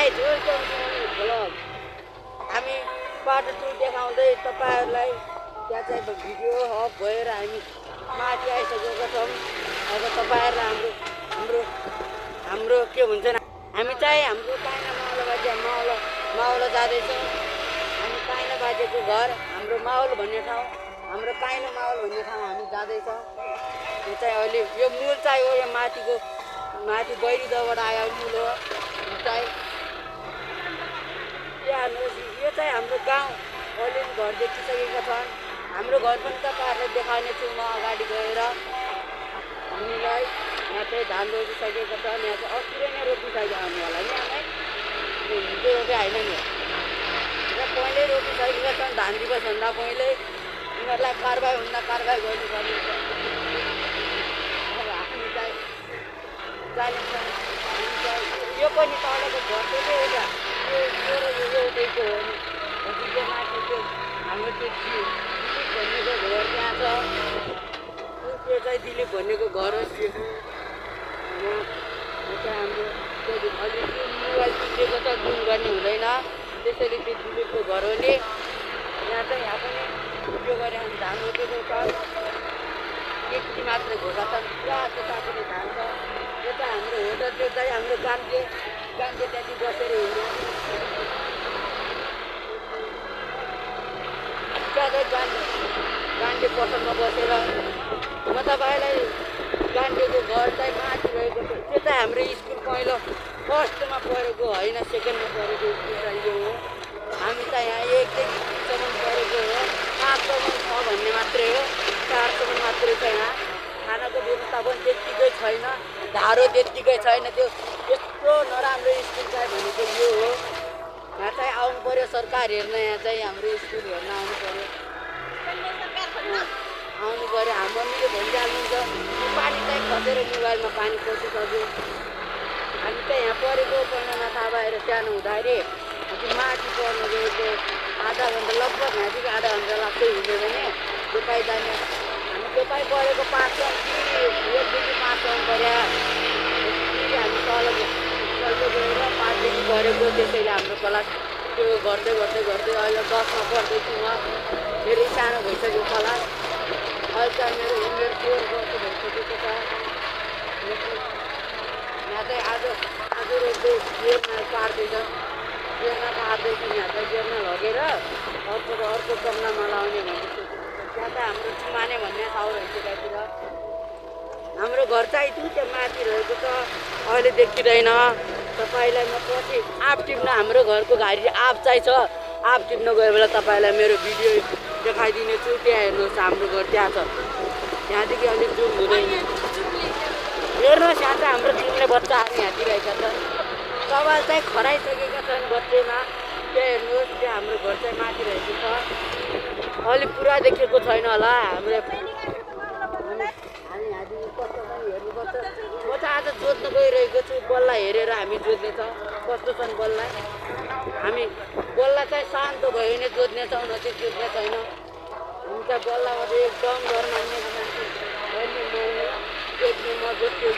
Guys welcome to vlog. हामी बाटो tour देखाउँदै तपाईँहरूलाई त्यहाँ चाहिँ भिडियो अफ भएर हामी माथि आइसकेका छौँ। अब तपाईँहरूलाई हाम्रो हाम्रो के भन्छ हामी चाहिँ हाम्रो काइना मावल बाजे मावल जाँदैछौँ। हामी काइना बाजेको घर हाम्रो मावल भन्ने ठाउँ हाम्रो काइना मावल भन्ने ठाउँ हामी जाँदैछौँ। यो चाहिँ अहिले यो मूल चाहिँ हो, यो माथि बैरीदबाट आयो मूल हो। यो चाहिँ हाम्रो गाउँ अलिअलि घर देखिसकेका छन्। हाम्रो घर पनि तपाईँहरूलाई देखाउने छु म अगाडि गएर। हामीलाई यहाँ चाहिँ धान रोपिसकेको छ। यहाँ चाहिँ अस्ति नै रोपिसक्यो हामी होला नि आमै हिजो रोपे होइन नि, यहाँ पहिल्यै रोपिसकेका छन्। धान दिवसभन्दा पहिल्यै उनीहरूलाई कारबाही गर्नुपर्ने छ। अब हामी चाहिँ जानेछौँ। यो पनि तलको घर चाहिँ एउटा एउटैको हो नि। हजुरको माथि त्यो हाम्रो त्यो दिलीप भन्नेको घर त्यहाँ छ। त्यो चाहिँ दिलीप भन्नेको घर हो। यहाँ चाहिँ हाम्रो अलिकति मोबाइल बिग्रेको छ, जुम गर्ने हुँदैन, त्यसैले त्यो दिलीपको घर हो नि। यहाँ चाहिँ यहाँ पनि उयो गरेर धान रोपेको छ। त्यति मात्रै घोगा छन्, पुरा त्यता पनि धान छ। यो चाहिँ हाम्रो होटल, त्यो चाहिँ हाम्रो गान्जे त्यहाँदेखि बसेर हिँड्यो। त्यहाँ चाहिँ गान्जे पसलमा बसेर म तपाईँलाई गान्जेको घर चाहिँ माथि रहेको छ। त्यो चाहिँ हाम्रो स्कुल पहिलो फर्स्टमा पढेको होइन, सेकेन्डमा पढेको स्कुल चाहिँ यो हो। हामी चाहिँ यहाँ 1 देखि 3 सम्म पढेको हो। 5 सम्म छ भन्ने मात्रै हो, 4 सम्म मात्रै छ। यहाँ खानाको व्यवस्था पनि त्यत्तिकै छैन, धारो त्यत्तिकै छैन। त्यो यस्तो नराम्रो स्कुल चाहिँ भनेको यो हो। यहाँ चाहिँ आउनु पर्यो सरकार हेर्न, यहाँ चाहिँ हाम्रो स्कुल हेर्न आउनु पर्यो। हाम्रो मम्मीले भनिहाल्नुहुन्छ पानी चाहिँ खसेर मोबाइलमा पानी पसिसक्यो। हामी चाहिँ यहाँ परेको पहिलामा थाहा भएर सानो हुँदाखेरि माथि पढ्न गएको आधा घन्टा लगभग यहाँदेखि आधा घन्टा लाग्छ हिँड्यो भने दोकाइ जाने। हामी दोकाइ परेको 5 सम्म 1 देखि 5 सम्म पऱ्यो। हामी तल गएर 5 देखि परेको, त्यसैले हाम्रो क्लास त्यो गर्दै अहिले 10मा पढ्दैछु म। फेरि सानो भइसक्यो क्लास। अहिले चाहिँ मेरो उमेर 4 वर्ष भइसकेको छ। यहाँ चाहिँ आज रोप्दै बेर्ना पार्दैछ, बेर्ना पार्दैछौँ। यहाँ चाहिँ बेर्ना लगेर अर्को गमलामा लाउने भन्ने सोचेको छ। त्यहाँ चाहिँ हाम्रो चुमाने भन्ने ठाउँ रहेछ त्यहाँतिर। हाम्रो घर चाहिँ त्यो माथि रहेको छ, अहिले देखिँदैन। तपाईँलाई म पछि आँप टिप्न हाम्रो घरको घारी आँप चाहिँ छ, आँप टिप्न गयो बेला तपाईँलाई मेरो भिडियो देखाइदिने छु। त्यहाँ हेर्नुहोस् हाम्रो घर त्यहाँ छ। त्यहाँदेखि अलिक जुम हुँदैन। हेर्नुहोस् यहाँ चाहिँ हाम्रो जुम्ले बच्चाहरू यहाँतिर आएका छन्। सवाल चाहिँ खराइसकेका छन् बच्चेमा। त्यहाँ हेर्नुहोस्, त्यहाँ हाम्रो घर चाहिँ माथि रहेको छ। अलिक पुरा देखेको छैन होला हाम्रो। हामी यहाँदेखि कस्तो पनि हेर्नुपर्छ। म चाहिँ आज जोत्न गइरहेको छु, बल्ला हेरेर हामी जोत्नेछ कस्तो छन् बल्ला। हामी बल्ला चाहिँ शान्त भयो भने जोत्नेछौँ, न चाहिँ जोत्ने छैन। हामी चाहिँ बल्लामा चाहिँ एकदम डर मान्ने मान्छे जोत्ने म जोत्छु।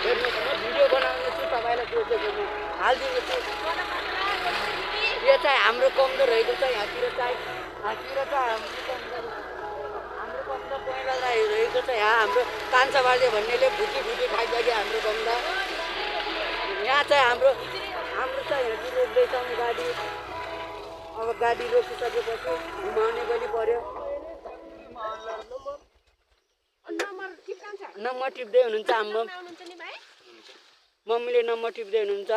हेर्नुहोस् म भिडियो बनाउने छु, तपाईँलाई जोतेको म हालिदिने छु। यो चाहिँ हाम्रो कमजोर रहेको छ। यहाँतिर चाहिँ हाम्रो कम्दा पहिला रहेको छ। यहाँ हाम्रो कान्छा बाजे भन्नेले भुटी खाइसक्यो हाम्रो कम्दा। यहाँ चाहिँ हाम्रो चाहिँ यहाँतिर रोप्दैछौँ गाडी। अब गाडी रोपिसकेपछि घुमाउने पनि पर्यो। नम्बर टिप्दै हुनुहुन्छ, मम्मीले नम्बर टिप्दै हुनुहुन्छ।